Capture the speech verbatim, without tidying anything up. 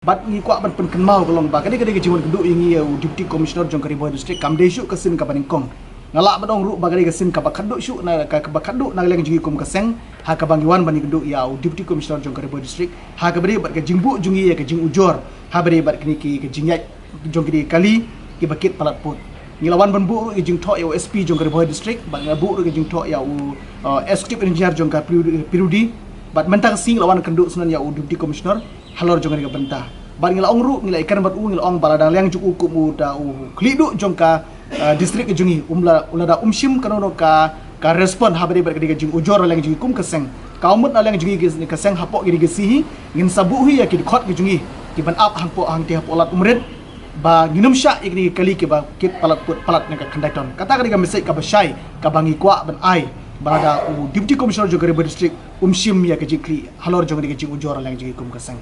Bad ngi kwah ban pynkynmaw ka long ba ka dei ka dei ka jingwan kynduh ïa ngi ïa u Deputy Commissioner jong ka Ri Bhoi District kam dei shuh ka sien kaba nyngkong. Nga lah ban ong ruh ba ka dei ka sien kaba khatduh shuh na ka, kaba khatduh na ka liang jong ngi kum ka seng ha kaba ngi wan ban ïakynduh ïa u Deputy Commissioner jong ka Ri Bhoi District ha kaba dei bad ka jingbuh jong ngi ïa ka jingujor ha kaba dei bad kine ki ka jingïaid jong kine ki kali kiba kit palat pud. Ngi la wan ban buh ruh ïa ka jingthoh ïa u S P jong ka Ri Bhoi District bad ngi la buh ruh ïa ka jingthoh ïa u, uh, Executive Engineer jong ka P W D, P W D. Bad mynta ka sngi ngi la wan kynduh sngewbha ïa u Deputy Commissioner halor jong kane ka bynta. Bad ngi la ong ruh, ngi la ïakren bad u, ngi la ong ba lada liang jong u kum u da u khlieh duh jong ka, uh, district ka jong ngi, um la, lada um shim kano kano ka, ka respond ha kaba dei bad ka dei ka jingujor na liang jong ngi kum ka seng, ka mut na liang jong ngi ka seng hapoh kine ki sngi hi ngin sa buh hi ïa ki dkhot ki jong ngi kiban ap hangpoh hangtei hapoh Lad Umrit ba ngin ym shah ïa kine ki kali kiba kit palat pud palat na ka khyndai ton. Kata ka dei ka message kaba shai kaba ngi kwah ban ai ba lada u Deputy Commissioner jong ka Ri Bhoi District um shim ïa ka jingkhlieh halor jong kane ka jingujor na liang jong ngi kum ka seng.